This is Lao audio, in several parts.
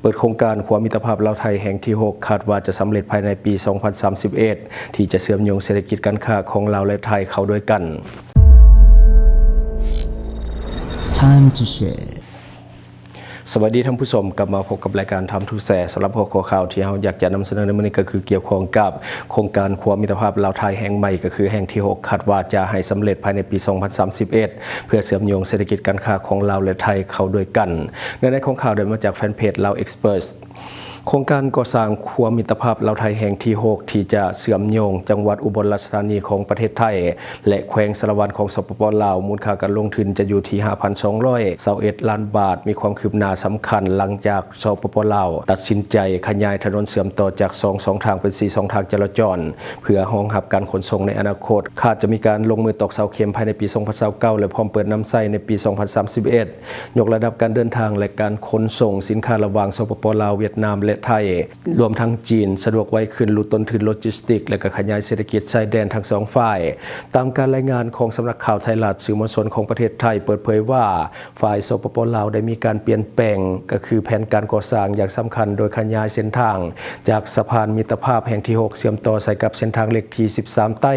ເປີດໂຄງການຂົວມິດຕະພາບລາວໄທແຫ່ງທີຫົກ ຄາດວ່າຈະສຳເລັດພາຍໃນປີສອງພັນສາມສິບເອັດ ທີ່ຈະເຊື່ອມໂຍງເສດຖະກິດການຄ້າຂອງລາວ ແລະ ໄທເຂົ້າດ້ວຍກັນ. ສະບາຍດີທ່ານຜູ້ຊົມ, ກັບມາພົບກັບລາຍການ Time to Share. ສຳລັບຫົວຂໍ້ຂ່າວທີ່ເຮົາຢາກຈະນຳສະເໜີໃນມື້ນີ້ ກໍຄືກ່ຽວຂ້ອງກັບໂຄງການຂົວມິດຕະພາບລາວໄທແຫ່ງໃໝ່ ກໍຄືແຫ່ງທີຫົກ ຄາດວ່າຈະໃຫ້ສຳເລັດພາຍໃນປີສອງພັນສາມສິບເອັດ ເພື່ອເຊື່ອມໂຍງເສດຖະກິດການຄ້າຂອງລາວ ແລະ ໄທເຂົ້າດ້ວຍກັນ. ເນື້ອໃນຂອງຂ່າວໄດ້ມາຈາກແຟນເພຈ Lao Express. ໂຄງການກໍ່ສ້າງຂົວມິດຕະພາບລາວໄທແຫ່ງທີຫົກ ທີ່ຈະເຊື່ອມໂຍງຈັງຫວັດອຸບົນລາຊະທານີຂອງປະເທດໄທ ແລະ ແຂວງສາລະວັນຂອງ ສປປ ລາວ ມູນຄ່າການລົງທຶນຈະຢູ່ທີ່ຫ້າພັນສອງຮ້ອຍຊາວເອັດລ້ານບາດ ມີຄວາມຄືບໜ້າສຳຄັນຫຼັງຈາກ ສປປ ລາວ ຕັດສິນໃຈຂະຫຍາຍຖະໜົນເຊື່ອມຕໍ່ຈາກສອງຊ່ອງທາງເປັນສີ່ຊ່ອງທາງຈະລາຈອນ ເພື່ອຮອງຮັບການຂົນສົ່ງໃນອະນາຄົດ. ຄາດຈະມີການລົງມືຕອກເສົາເຂັມພາຍໃນປີສອງພັນຊາວເກົ້າ ແລະ ພ້ອມເປີດນຳໃຊ້ໃນປີສອງພັນສາມສິບເອັດ. ຍົກລະດັບການເດີນທາງ ແລະ ການຂົນສົ່ງສິນຄ້າລະຫວ່າງ ສປປ ລາວ, ຫວຽດນາມ ແລະ ໄທ, ລວມທັງຈີນ ສະດວກໄວຂຶ້ນ, ຫຼຸດຕົ້ນທຶນໂລຈິສຕິກ ແລະ ກໍຂະຫຍາຍເສດຖະກິດຊາຍແດນທັງສອງຝ່າຍ. ຕາມການລາຍງານຂອງສຳນັກຂ່າວໄທລັດ, ສື່ມວນຊົນຂອງປະເທດໄທເປີດເຜີຍວ່າ ຝ່າຍ ສປປ ລາວ ໄດ້ມີການປ່ຽນແປງ, ກໍຄືແຜນການກໍ່ສ້າງຢ່າງສຳຄັນ, ໂດຍຂະຫຍາຍເສັ້ນທາງຈາກສະພານມິດຕະພາບແຫ່ງທີຫົກ ເຊື່ອມຕໍ່ໃສ່ກັບເສັ້ນທາງເລກທີສິບສາມໃຕ້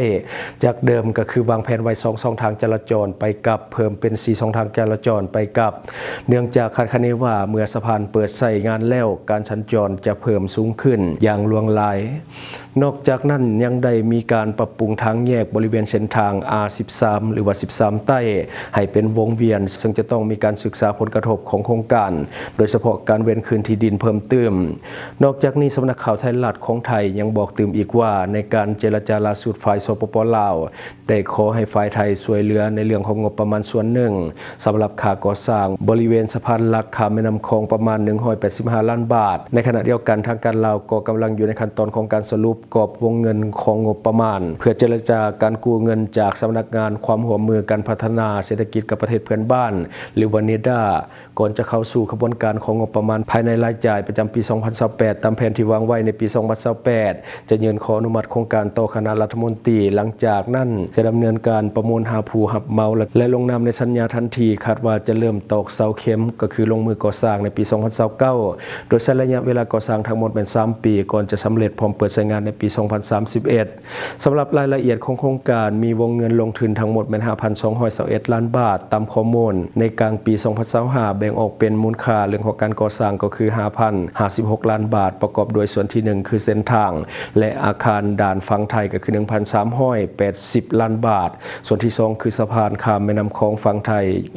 ຈາກເດີມກໍຄືວາງແຜນໄວ້ສອງຊ່ອງທາງຈະລາຈອນໄປກັບ ເພີ່ມເປັນສີ່ຊ່ອງທາງຈະລາຈອນໄປກັບ. ເນື່ອງຈາກຄາດຄະເນວ່າເມື່ອສະພານເປີດໃຊ້ງານແລ້ວ, ການສັນຈອນຈະເພີ່ມສູງຂຶ້ນຢ່າງຫຼວງຫຼາຍ. ນອກຈາກນັ້ນຍັງໄດ້ມີການປັບປຸງທາງແຍກບໍລິເວນເສັ້ນທາງ ອາສິບສາມ ຫຼືວ່າສິບສາມໃຕ້ ໃຫ້ເປັນວົງວຽນ, ເຊິ່ງຈະຕ້ອງມີການສຶກສາຜົນກະທົບຂອງໂຄງການ, ໂດຍສະເພາະການເວນຄືນທີ່ດິນເພີ່ມຕື່ມ. ນອກຈາກນີ້, ສຳນັກຂ່າວໄທລັດຂອງໄທຍັງບອກຕື່ມອີກວ່າ ໃນການເຈລະຈາລ່າສຸດ, ຝ່າຍ ສປປ ລາວ ໄດ້ຂໍໃຫ້ຝ່າຍໄທຊ່ວຍເຫຼືອໃນເລື່ອງຂອງງົບປະມານສ່ວນໜຶ່ງ ສຳລັບຄ່າກໍ່ສ້າງບໍລິເວນສະພານຫຼັກຂ້າມແມ່ນ້ຳຂອງປະມານໜຶ່ງຮ້ອຍແປດສິບຫ້າລ້ານບາດ. ໃນຂະນະດຽວກັນ, ທາງການລາວກໍກຳລັງຢູ່ໃນຂັ້ນຕອນຂອງການສະຫຼຸບກອບວົງເງິນຂອງງົບປະມານ ເພື່ອເຈລະຈາການກູ້ເງິນຈາກສຳນັກງານຄວາມຮ່ວມມືການພັດທະນາເສດຖະກິດກັບປະເທດເພື່ອນບ້ານ ຫຼືວ່າ ເນດາ ກ່ອນຈະເຂົ້າສູ່ຂະບວນການຂອງງົບປະມານພາຍໃນລາຍຈ່າຍປະຈຳປີສອງພັນຊາວແປດ ຕາມແຜນທີ່ວາງໄວ້ໃນປີສອງພັນຊາວແປດ ຈະຍື່ນຂໍອະນຸມັດໂຄງການຕໍ່ຄະນະລັດຖະມົນຕີ. ຫຼັງຈາກນັ້ນຈະດຳເນີນການປະມູນຫາຜູ້ຮັບເໝົາ ແລະ ລົງນາມໃນສັນຍາທັນທີ. ຄາດວ່າຈະເລີ່ມຕອກເສົາເຂັມ, ກໍຄືລົງມືກໍ່ສ້າງໃນປີສອງພັນຊາວເກົ້າ ໂດຍໃຊ້ໄລຍະເວລາກໍ່ສ້າງທັງໝົດແມ່ນສາມປີ ກ່ອນຈະສຳເລັດພ້ອມເປີດໃຊ້ງານໃນປີສອງພັນສາມສິບເອັດ. ສຳລັບລາຍລະອຽດຂອງໂຄງການ, ມີວົງເງິນລົງທຶນທັງໝົດແມ່ນຫ້າພັນສອງຮ້ອຍຊາວເອັດລ້ານບາດ ຕາມຂໍ້ມູນ. ໃນກາງປີສອງພັນຊາວຫ້າ ແບ່ງອອກເປັນມູນຄ່າເລື່ອງຂອງການກໍ່ສ້າງກໍຄືຫ້າພັນຫ້າສິບຫົກລ້ານບາດ, ປະກອບດ້ວຍສ່ວນທີໜຶ່ງ ຄືເສັ້ນທາງ ແລະ ອາຄານດ່ານຝັ່ງໄທ ກໍຄືໜຶ່ງພັນສາມຮ້ອຍແປດສິບລ້ານບາດ, ສ່ວນທີສອງ ຄືສະພານຂ້າມແມ່ນ້ຳຂອງຝັ່ງໄທ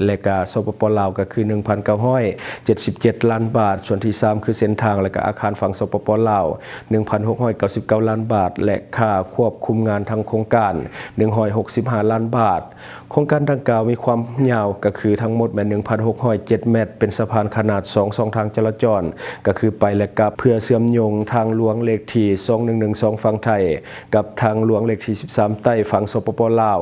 ແລະ ກະ ສປປ ລາວ ກໍຄືໜຶ່ງພັນເກົ້າຮ້ອຍເຈັດສິບເຈັດລ້ານບາດ, ສ່ວນທີສາມ ຄືເສັ້ນທາງ ແລະ ກະອາຄານຝັ່ງ ສປປ ລາວ ໜຶ່ງພັນຫົກຮ້ອຍເກົ້າສິບເກົ້າລ້ານບາດ ແລະ ຄ່າຄວບຄຸມງານທັງໂຄງການ ໜຶ່ງຮ້ອຍຫົກສິບຫ້າລ້ານບາດ. ໂຄງການດັ່ງກ່າວມີຄວາມຍາວ ກໍຄືທັງໝົດແມ່ນໜຶ່ງພັນຫົກຮ້ອຍເຈັດແມັດ, ເປັນສະພານຂະໜາດສອງຊ່ອງທາງຈະລາຈອນ ກໍຄືໄປ ແລະ ກັບ, ເພື່ອເຊື່ອມໂຍງທາງຫຼວງເລກທີສອງໜຶ່ງໜຶ່ງສອງຝັ່ງໄທ ກັບທາງຫຼວງເລກທີສິບສາມໃຕ້ຝັ່ງ ສປປ ລາວ.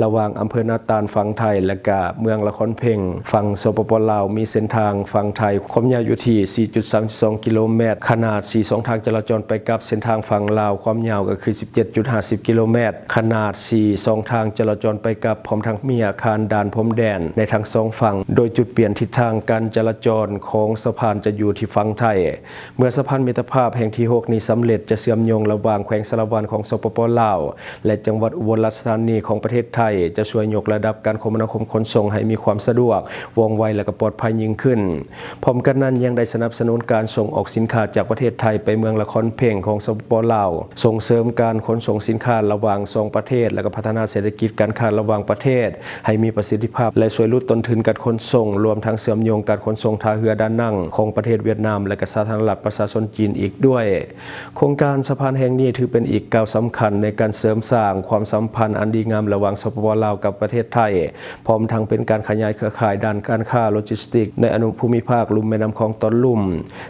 ລະຫວ່າງອຳເພີນາຕານຝັ່ງໄທ ແລະ ກະເມືອງລະຄອນເພັງຝັ່ງ ສປປ ລາວ ມີເສັ້ນທາງຝັ່ງໄທຄວາມຍາວຢູ່ທີ່ສີ່ຈຸດສາມສິບສອງກິໂລແມັດ, ຂະໜາດສີ່ຊ່ອງທາງຈະລາຈອນໄປກັບ. ເສັ້ນທາງຝັ່ງລາວຄວາມຍາວກໍຄືສິບເຈັດຈຸດຫ້າສິບກິໂລແມັດ, ຂະໜາດສີ່ຊ່ອງທາງຈະລາຈອນໄປກັບ, ພ້ອມທັງມີອາຄານດ່ານພົມແດນໃນທັງສອງຝັ່ງ, ໂດຍຈຸດປ່ຽນທິດທາງການຈະລາຈອນຂອງສະພານຈະຢູ່ທີ່ຝັ່ງໄທ. ເມື່ອສະພານມິດຕະພາບແຫ່ງທີຫົກນີ້ສຳເລັດ, ຈະເຊື່ອມໂຍງລະຫວ່າງແຂວງສາລະວັນຂອງ ສປປ ລາວ ແລະ ຈັງຫວັດອຸບົນລາຊະທານີຂອງປະເທດໄທ, ຈະຊ່ວຍຍົກລະດັບການຄົມມະນາຄົມຂົນສົ່ງໃຫ້ມີຄວາມສະດວກ, ວ່ອງໄວ ແລະ ກໍປອດໄພຍິ່ງຂຶ້ນ. ພ້ອມກັນນັ້ນ, ຍັງໄດ້ສະໜັບສະໜູນການສົ່ງອອກສິນຄ້າຈາກປະເທດໄທໄປເມືອງລະຄອນເພັງຂອງ ສປປ ລາວ, ສົ່ງເສີມການຂົນສົ່ງສິນຄ້າລະຫວ່າງສອງປະເທດ ແລະ ກໍພັດທະນາເສດຖະກິດການຄ້າລະຫວ່າງປະເທດໃຫ້ມີປະສິດທິພາບ ແລະ ຊ່ວຍຫຼຸດຕົ້ນທຶນການຂົນສົ່ງ, ລວມທັງເຊື່ອມໂຍງການຂົນສົ່ງທ່າເຮືອດານັງຂອງປະເທດຫວຽດນາມ ແລະ ກໍສາທາລະນະລັດປະຊາຊົນຈີນອີກດ້ວຍ. ໂຄງການສະພານແຫ່ງນີ້ຖືເປັນອີກກ້າວສຳຄັນໃນການເສີມສ້າງຄວາມສຳພັນອັນດີງາມລະຫວ່າງ ສປປ ລາວ ກັບປະເທດໄທ, ພ້ອມທັງເປັນການຂະຫຍາຍເຄືອຂ່າຍດ້ານການຄ້າໂລຈິສຕິກໃນອະນຸພູມິພາກລຸ່ມແມ່ນ້ຳຂອງຕອນລຸ່ມ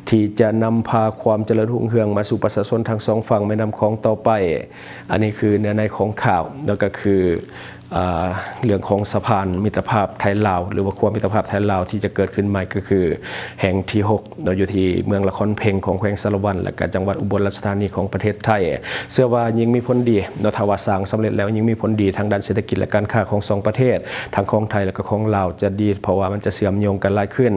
ທີ່ຈະນຳພາຄວາມຈະເລີນຮຸ່ງເຮືອງມາສູ່ປະຊາຊົນທັງສອງຝັ່ງແມ່ນ້ຳຂອງຕໍ່ໄປ. ອັນນີ້ຄືເນື້ອໃນຂອງຂ່າວ, ແລ້ວກໍຄື ອ່າ ເລື່ອງຂອງສະພານມິດຕະພາບໄທລາວ ຫຼືວ່າຂົວມິດຕະພາບໄທລາວທີ່ຈະເກີດຂຶ້ນໃໝ່ ກໍຄືແຫ່ງທີຫົກເນາະ ຢູ່ທີ່ເມືອງລະຄອນເພັງຂອງແຂວງສາລະວັນ ແລະກະຈັງຫວັດອຸບົນລາຊະທານີຂອງປະເທດໄທ. ເຊື່ອວ່າຍິ່ງມີຜົນດີເນາະ ຖ້າວ່າສ້າງສຳເລັດແລ້ວ ຍິ່ງມີຜົນດີທາງດ້ານເສດຖະກິດ ແລະການຄ້າຂອງສອງປະເທດ ທັງຂອງໄທ ແລະກະຂອງລາວ ຈະດີ ເພາະວ່າມັນຈະເຊື່ອມໂຍງກັນຫຼາຍຂຶ້ນ.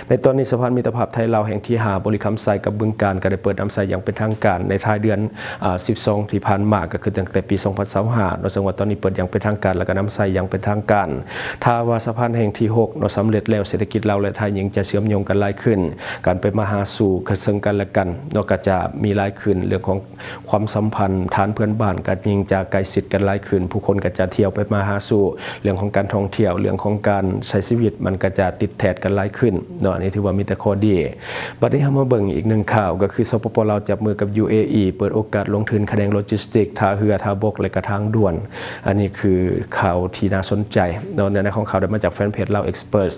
ໃນຕອນນີ້ ສະພານມິດຕະພາບໄທລາວແຫ່ງທີຫ້າ ບໍລິຄຳໄຊກັບບຶງການ ກໍໄດ້ເປີດນຳໃຊ້ຢ່າງເປັນທາງການໃນທ້າຍເດືອນ ອາ ສິບສອງ ທີ່ຜ່ານມາ ກໍຄືຕັ້ງແຕ່ປີສອງພັນຊາວຫ້າເນາະ ເຊິ່ງວ່າຕອນນີ້ເປີດຢ່າງເປັນທາງການ ແລະກະນຳໃຊ້ຢ່າງເປັນທາງການ. ຖ້າວ່າສະພານແຫ່ງທີຫົກເນາະ ສຳເລັດແລ້ວ ເສດຖະກິດລາວ ແລະໄທ ຍິ່ງຈະເຊື່ອມໂຍງກັນຫຼາຍຂຶ້ນ ການໄປມາຫາສູ່ເຊິ່ງກັນ ແລະກັນເນາະ ກໍຈະມີຫຼາຍຂຶ້ນ ເລື່ອງຂອງ ຄວາມສຳພັນທາງເພື່ອນບ້ານກໍຍິ່ງຈະໃກ້ຊິດກັນຫຼາຍຂຶ້ນ, ຜູ້ຄົນກໍຈະທ່ຽວໄປມາຫາສູ່, ເລື່ອງຂອງການທ່ອງທ່ຽວ, ເລື່ອງຂອງການໃຊ້ຊີວິດ ມັນກໍຈະຕິດແທດກັນຫຼາຍຂຶ້ນເນາະ, ອັນນີ້ຖືວ່າມີແຕ່ຂໍ້ດີ. ບັດນີ້ເຮົາມາເບິ່ງອີກໜຶ່ງຂ່າວ, ກໍຄື ສປປ ລາວ ຈັບມືກັບ ຢູເອອີ ເປີດໂອກາດລົງທຶນຂະແໜງໂລຈິສຕິກ, ທ່າເຮືອ, ທ່າບົກ ແລະກະທາງດ່ວນ. ອັນນີ້ຄືຂ່າວທີ່ໜ້າສົນໃຈເນາະ, ເນື້ອໃນຂອງຂ່າວໄດ້ມາຈາກແຟນເພຈ Lao Express.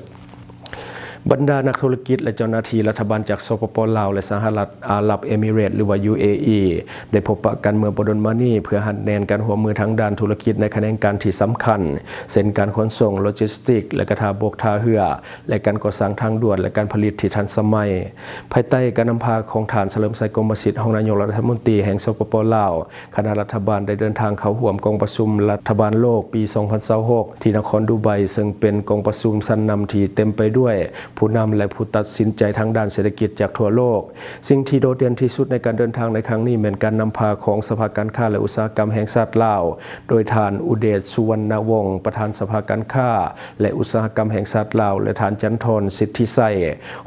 ບັນດານັກທຸລະກິດ ແລະ ເຈົ້າໜ້າທີ່ລັດຖະບານຈາກ ສປປ ລາວ ແລະ ສະຫະລັດອາຣັບເອມິເຣດ ຫຼືວ່າ ຢູເອອີ ໄດ້ພົບປະກັນເມື່ອບໍ່ດົນມານີ້ ເພື່ອຮັດແໜ້ນການຮ່ວມມືທາງດ້ານທຸລະກິດໃນຂະແໜງການທີ່ສຳຄັນ ເຊັ່ນ ການຂົນສົ່ງ, ໂລຈິສຕິກ ແລະ ກະທ່າບົກ, ທ່າເຮືອ ແລະ ການກໍ່ສ້າງທາງດ່ວນ ແລະ ການຜະລິດທີ່ທັນສະໄໝ. ພາຍໃຕ້ການນຳພາຂອງທ່ານ ສະເຫຼີມໄຊ ກົມມະສິດ ຮອງນາຍົກລັດຖະມົນຕີແຫ່ງ ສປປ ລາວ, ຄະນະລັດຖະບານໄດ້ເດີນທາງເຂົ້າຮ່ວມກອງປະຊຸມລັດຖະບານໂລກປີສອງພັນຊາວຫົກ ທີ່ນະຄອນດູໄບ, ເຊິ່ງເປັນກອງປະຊຸມຊັ້ນນຳທີ່ເຕັມໄປດ້ວຍຜູ້ນຳ ແລະ ຜູ້ຕັດສິນໃຈທາງດ້ານເສດຖະກິດຈາກທົ່ວໂລກ. ສິ່ງທີ່ໂດດເດັ່ນທີ່ສຸດໃນການເດີນທາງໃນຄັ້ງນີ້ ແມ່ນການນຳພາຂອງສະພາການຄ້າ ແລະ ອຸດສາຫະກຳແຫ່ງຊາດລາວ, ໂດຍທ່ານ ອຸເດດ ສຸວັນນະວົງ ປະທານສະພາການຄ້າ ແລະ ອຸດສາຫະກຳແຫ່ງຊາດລາວ ແລະ ທ່ານ ຈັນທອນ ສິດທິໄຊ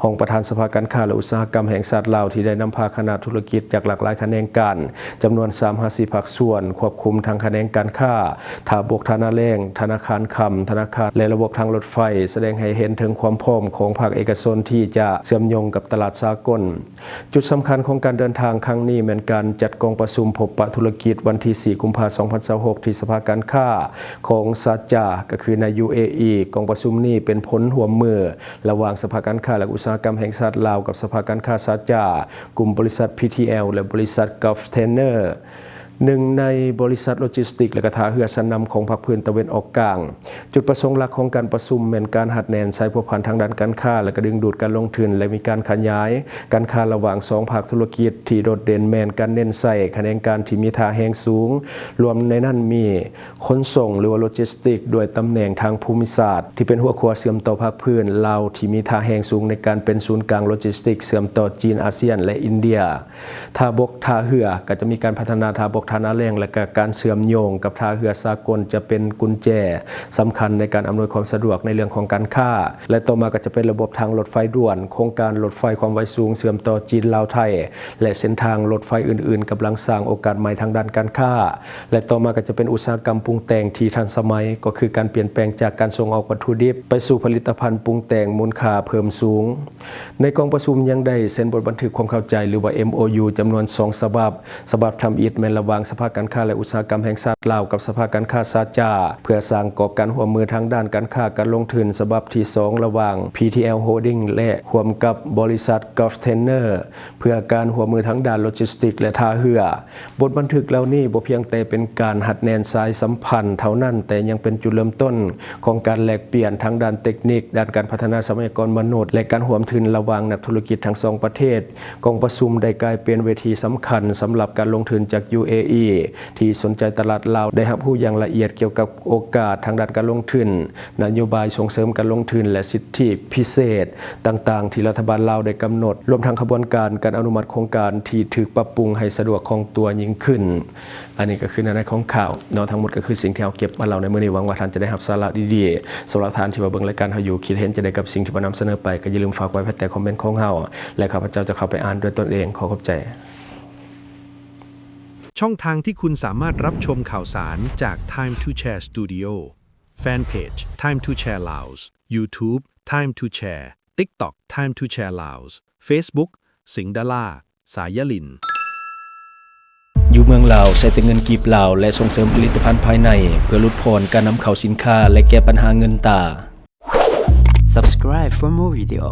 ຮອງປະທານສະພາການຄ້າ ແລະ ອຸດສາຫະກຳແຫ່ງຊາດລາວ ທີ່ໄດ້ນຳພາຄະນະທຸລະກິດຈາກຫຼາກຫຼາຍຂະແໜງການ ຈຳນວນສາມຫ້າສິບພາກສ່ວນ, ຄວບຄຸມທັງຂະແໜງການຄ້າ, ທ່າບົກ, ທ່ານາແລງ, ທະນາຄານຄຳ, ທະນາຄານ ແລະ ລະບົບທາງລົດໄຟ, ສະແດງໃຫ້ເຫັນເຖິງຄວາມພ້ອມຂອງພາກເອກະຊົນທີ່ຈະເຊື່ອມໂຍງກັບຕະຫຼາດສາກົນ. ຈຸດສຳຄັນຂອງການເດີນທາງຄັ້ງນີ້ແມ່ນການຈັດກອງປະຊຸມພົບປະທຸລະກິດວັນທີສີ່ ກຸມພາ ສອງພັນຊາວຫົກ ທີ່ສະພາການຄ້າຂອງຊາດຈາ ກໍຄືໃນ ຢູເອອີ. ກອງປະຊຸມນີ້ເປັນຜົນຮ່ວມມືລະຫວ່າງສະພາການຄ້າ ແລະ ອຸດສາຫະກຳແຫ່ງຊາດລາວ ກັບສະພາການຄ້າຊາດຈາ, ກຸ່ມບໍລິສັດ ພີທີແອລ ແລະ ບໍລິສັດ Gulf Tanker, ໜຶ່ງໃນບໍລິສັດໂລຈິສຕິກ ແລະ ກະທ່າເຮືອຊັ້ນນຳຂອງພາກພື້ນຕາເວັນອອກກາງ. ຈຸດປະສົງຫຼັກຂອງການປະຊຸມແມ່ນການຮັດແໜ້ນສາຍພົວພັນທາງດ້ານການຄ້າ ແລະ ກະດຶງດູດການລົງທຶນ ແລະ ມີການຂະຫຍາຍການຄ້າລະຫວ່າງສອງພາກທຸລະກິດ. ທີ່ໂດດເດັ່ນແມ່ນການເນັ້ນໃສ່ຂະແໜງການທີ່ມີທ່າແຮງສູງ, ລວມໃນນັ້ນມີຂົນສົ່ງ ຫຼືວ່າໂລຈິສຕິກ ດ້ວຍຕຳແໜ່ງທາງພູມິສາດທີ່ເປັນຫົວຂົວເຊື່ອມຕໍ່ພາກພື້ນລາວທີ່ມີທ່າແຮງສູງໃນການເປັນສູນກາງໂລຈິສຕິກເຊື່ອມຕໍ່ຈີນ, ອາຊຽນ ແລະ ອິນເດຍ. ທ່າບົກ, ທ່າເຮືອ ກໍຈະມີການພັດທະນາທ່າບົກ, ທ່ານາແລງ ແລະ ກະການເຊື່ອມໂຍງກັບທ່າເຮືອສາກົນຈະເປັນກຸນແຈສຳຄັນໃນການອຳນວຍຄວາມສະດວກໃນເລື່ອງຂອງການຄ້າ ແລະ ຕໍ່ມາກໍຈະເປັນລະບົບທາງລົດໄຟດ່ວນ, ໂຄງການລົດໄຟຄວາມໄວສູງເຊື່ອມຕໍ່ຈີນ, ລາວ, ໄທ ແລະ ເສັ້ນທາງລົດໄຟອື່ນໆ ກຳລັງສ້າງໂອກາດໃໝ່ທາງດ້ານການຄ້າ ແລະ ຕໍ່ມາກໍຈະເປັນອຸດສາຫະກຳປຸງແຕ່ງທີ່ທັນສະໄໝ, ກໍຄືການປ່ຽນແປງຈາກການສົ່ງອອກວັດຖຸດິບໄປສູ່ຜະລິດຕະພັນປຸງແຕ່ງມູນຄ່າເພີ່ມສູງ. ໃນກອງປະຊຸມຍັງໄດ້ເຊັນບົດບັນທຶກຄວາມເຂົ້າໃຈ ຫຼືວ່າ ເອັມໂອຢູ ຈຳນວນສອງສະບັບ. ສະບັບທຳອິດແມ່ນລະຫວ່າງສະພາການຄ້າ ແລະ ອຸດສາຫະກຳແຫ່ງຊາດລາວ ກັບສະພາການຄ້າຊາດຈາ ເພື່ອສ້າງກອບການຮ່ວມມືທາງດ້ານການຄ້າການລົງທຶນ. ສະບັບທີສອງ ລະຫວ່າງ ພີທີແອລ ໂຮດດິງ ແລະ ຮ່ວມກັບບໍລິສັດ Gulf Tanker ເພື່ອການຮ່ວມມືທາງດ້ານໂລຈິສຕິກ ແລະ ທ່າເຮືອ. ບົດບັນທຶກເຫຼົ່ານີ້ບໍ່ພຽງແຕ່ເປັນການຮັດແໜ້ນສາຍສຳພັນເທົ່ານັ້ນ, ແຕ່ຍັງເປັນຈຸດເລີ່ມຕົ້ນຂອງການແລກປ່ຽນທາງດ້ານເຕັກນິກ, ດ້ານການພັດທະນາຊັບພະຍາກອນມະນຸດ ແລະ ການຮ່ວມທຶນລະຫວ່າງນັກທຸລະກິດທັງສອງປະເທດ. ກອງປະຊຸມໄດ້ກາຍເປັນເວທີສຳຄັນສຳລັບການລົງທຶນຈາກ ຢູເອອີ ທີ່ສົນໃຈຕະຫຼາດລາວໄດ້ຮັບຮູ້ຢ່າງລະອຽດກ່ຽວກັບໂອກາດທາງດ້ານການລົງທຶນ, ນະໂຍບາຍສົ່ງເສີມການລົງທຶນ ແລະ ສິດທິພິເສດຕ່າງໆ ທີ່ລັດຖະບານລາວໄດ້ກຳນົດ, ລວມທັງຂະບວນການການອະນຸມັດໂຄງການທີ່ຖືກປັບປຸງໃຫ້ສະດວກຄ່ອງຕົວຍິ່ງຂຶ້ນ. ອັນນີ້ກໍຄືເນື້ອໃນຂອງຂ່າວເນາະ, ທັງໝົດກໍຄືສິ່ງທີ່ເຮົາເກັບມາເລົ່າໃນມື້ນີ້. ຫວັງວ່າທ່ານຈະໄດ້ຮັບສາລະດີໆ. ສຳລັບທ່ານທີ່ວ່າເບິ່ງລາຍການເຮົາຢູ່, ຄິດເຫັນຈັ່ງໃດກັບສິ່ງທີ່ວ່ານຳສະເໜີໄປ, ກໍຢ່າລືມຝາກໄວ້ພາຍໃຕ້ຄອມເມັນຂອງເຮົາ ແລະ ຂ້າພະເຈົ້າຈະເຂົ້າໄປອ່ານດ້ວຍຕົນເອງ. ຂໍຂອບໃຈ. ช่องทางที่คุณสามารถรับชมข่าวสารจาก Time to Share Studio Fanpage Time to Share Laos YouTube Time to Share TikTok Time to Share Laos Facebook สิงห์ดารา สายลิน ຢູ່ເມືອງລາວ ໃຊ້ແຕ່ເງິນກີບລາວ ແລະ ສົ່ງເສີມຜະລິດຕະພັນພາຍໃນ ເພື່ອຫຼຸດຜ່ອນການນຳເຂົ້າສິນຄ້າ ແລະ ແກ້ບັນຫາເງິນຕາ. Subscribe for more video.